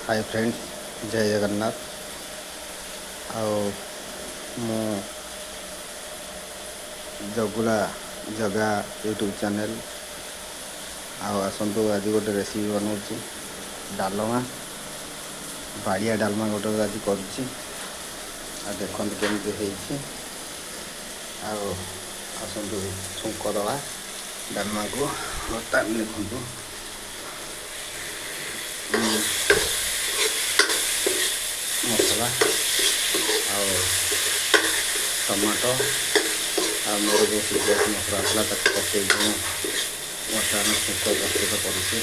ହାଏ friends, ଜୟ ଜଗନ୍ନାଥ। ଆଉ ମୁଁ ଜଗୁଲା Jaga YouTube channel. ଆଉ ଆସନ୍ତୁ, ଆଜି ଗୋଟେ ରେସିପି ବନାଉଛି, ଡାଲମା, ବାଡ଼ିଆ ଡାଲମା ଗୋଟେ ଆଜି କରୁଛି। ଆଉ ଦେଖନ୍ତୁ କେମିତି ହେଇଛି। ଆଉ ଆସନ୍ତୁ, ଛୁଙ୍କ ଦେବା ଡାଲମାକୁ। ବର୍ତ୍ତମାନ ଦେଖନ୍ତୁ, ମସଲା ଆଉ ଟମାଟୋ ଆଉ ମୋର ଯେଉଁ ସିଝା ମସଲା ଥିଲା, ତାକୁ ପକାଇକି ମୁଁ ବର୍ତ୍ତମାନ ଛୁଙ୍କ ପ୍ରସ୍ତୁତ କରୁଛି।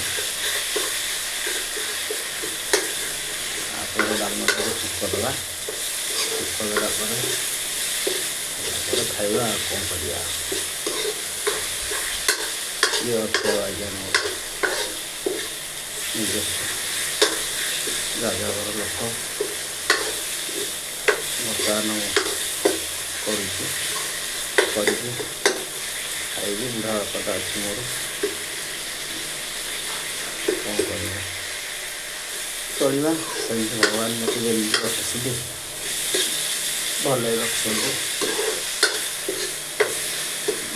ତାପରେ ଡାଲମାଟାକୁ ଛୁଙ୍କ ଦେବା। ଛୁଙ୍କ ଦେଲା ପରେ ତାପରେ ଖାଇବା, ଆଉ କ'ଣ କରିବା? ଇଏ ଅଛି ଆଉ ଆଜ୍ଞା ମୋର ନିଜସ୍ୱ ଯାଯାବର ଲୋକ। ବର୍ତ୍ତମାନ ମୁଁ କରୁଛି, କରିକି ଖାଇବି। ବୁଢ଼ା ବାପାଟା ଅଛି ମୋର, କ'ଣ କରିବା, ଚଳିବା ସେମିତି। ଭଗବାନ ମୋତେ ଯେମିତି ରଖିଛନ୍ତି, ଭଲରେ ରଖିଛନ୍ତି।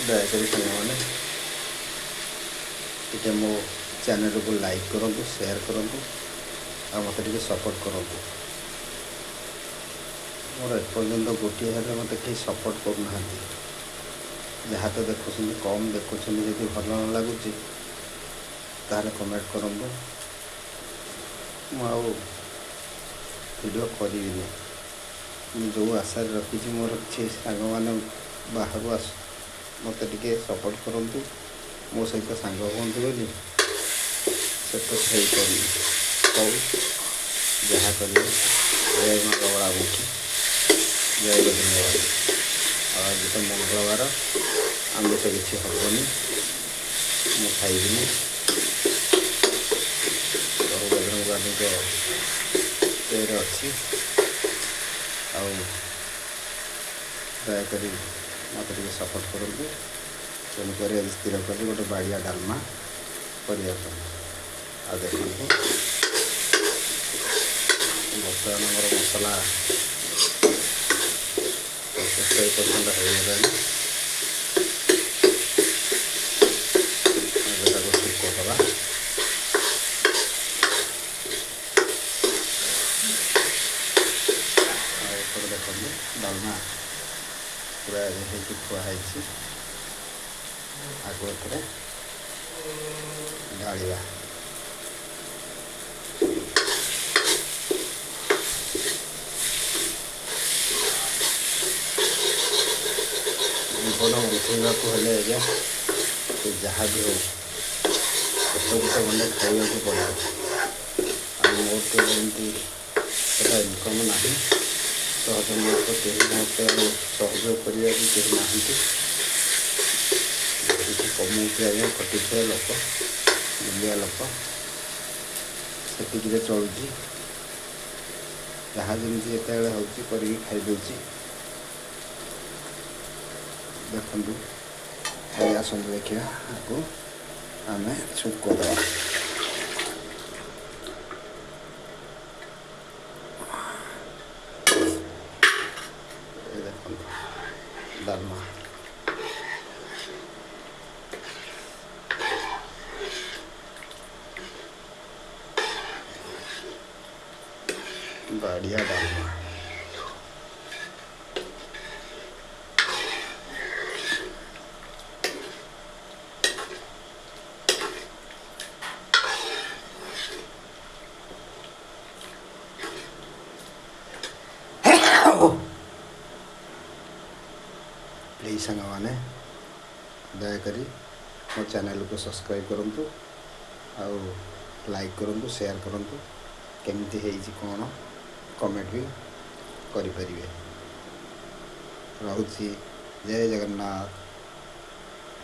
ଦୟାକରି ସାଙ୍ଗମାନେ ଟିକେ ମୋ ଚ୍ୟାନେଲକୁ ଲାଇକ୍ କରନ୍ତୁ, ସେୟାର କରନ୍ତୁ ଆଉ ମୋତେ ଟିକେ ସପୋର୍ଟ କରନ୍ତୁ। ମୋର ଏପର୍ଯ୍ୟନ୍ତ ଗୋଟିଏ ହେଲେ ମୋତେ କେହି ସପୋର୍ଟ କରୁନାହାନ୍ତି। ଯାହା ତ ଦେଖୁଛନ୍ତି କମ୍ ଦେଖୁଛନ୍ତି। ଯଦି ଭଲ ନ ଲାଗୁଛି, ତାହେଲେ କମେଣ୍ଟ କରନ୍ତୁ, ମୁଁ ଆଉ ଭିଡ଼ିଓ କରିବିନି। ମୁଁ ଯେଉଁ ଆଶାରେ ରଖିଛି, ମୋର କିଛି ସାଙ୍ଗମାନେ ବାହାରୁ ଆସ, ମୋତେ ଟିକେ ସପୋର୍ଟ କରନ୍ତୁ, ମୋ ସହିତ ସାଙ୍ଗ ହୁଅନ୍ତୁ ବୋଲି, ସେ ତ ହେଇପାରୁନି। ହଉ, ଯାହା କରିବେ। ଜୟ ମା ବଗଳାମୁଖୀ, ଜୟ ବଜରଙ୍ଗବଲି। ଆଉ ଆଜି ତ ମଙ୍ଗଳବାର, ଆମିଷ କିଛି ହେବନି, ମୁଁ ଖାଇବିନି। ପ୍ରଭୁ ବଜରଙ୍ଗବଲିଙ୍କ ଇଏରେ ଅଛି। ଆଉ ଦୟାକରି ମୋତେ ଟିକେ ସପୋର୍ଟ କରନ୍ତୁ। ତେଣୁକରି ଆଜି ସ୍ଥିର କଲି ଗୋଟେ ବାଡ଼ିଆ ଡାଲମା କରିବା ପାଇଁ। ଆଉ ଦେଖନ୍ତୁ, ବର୍ତ୍ତମାନ ଆମର ମସଲା 75% ହେଇଗଲାଣି। ଏବେ ତାକୁ ଛୁଙ୍କ ଦେବା। ଆଉ ଏପଟେ ଦେଖନ୍ତୁ, ଡାଲମା ପୁରା ହେଇକି ଥୁଆ ହେଇଛି। ଆକୁ ଏଥିରେ ଢାଳିବା। ଜୀବନ ବଞ୍ଚେଇବାକୁ ହେଲେ ଆଜ୍ଞା, ସେ ଯାହା ବି ହଉ, ପେଟକୁ ତ ଗଣ୍ଡେ ଖାଇବାକୁ ପଡ଼ିବ। ଆଉ ମୋର ତ ଯେମିତି ସେଟା ଇନକମ୍ ନାହିଁ ସହଜ, ମୋର ତ କେହି ମୋତେ ଆଉ ସହଯୋଗ କରିବାକୁ କେହି ନାହାନ୍ତି। କିଛି କମଉଛି ଆଜ୍ଞା, ଖଟିଖିଆ ଲୋକ, ମୂଲିଆ ଲୋକ, ସେତିକିରେ ଚଳୁଛି। ଯାହା ଯେମିତି ଯେତେବେଳେ ହେଉଛି କରିକି ଖାଇଦେଉଛି। ଦେଖନ୍ତୁ, ଏବେ ଆସନ୍ତୁ ଦେଖିବା, ଆକୁ ଆମେ ଛୁଙ୍କ ଦେବା। ଏ ଦେଖନ୍ତୁ ଡାଲମା, ବାଡ଼ିଆ ଡାଲମା। ପ୍ଲିଜ୍ ସାଙ୍ଗମାନେ, ଦୟାକରି ମୋ ଚ୍ୟାନେଲକୁ ସବସ୍କ୍ରାଇବ୍ କରନ୍ତୁ ଆଉ ଲାଇକ୍ କରନ୍ତୁ, ସେୟାର କରନ୍ତୁ। କେମିତି ହେଇଛି କ'ଣ କମେଣ୍ଟ ବି କରିପାରିବେ। ରହୁଛି, ଜୟ ଜଗନ୍ନାଥ।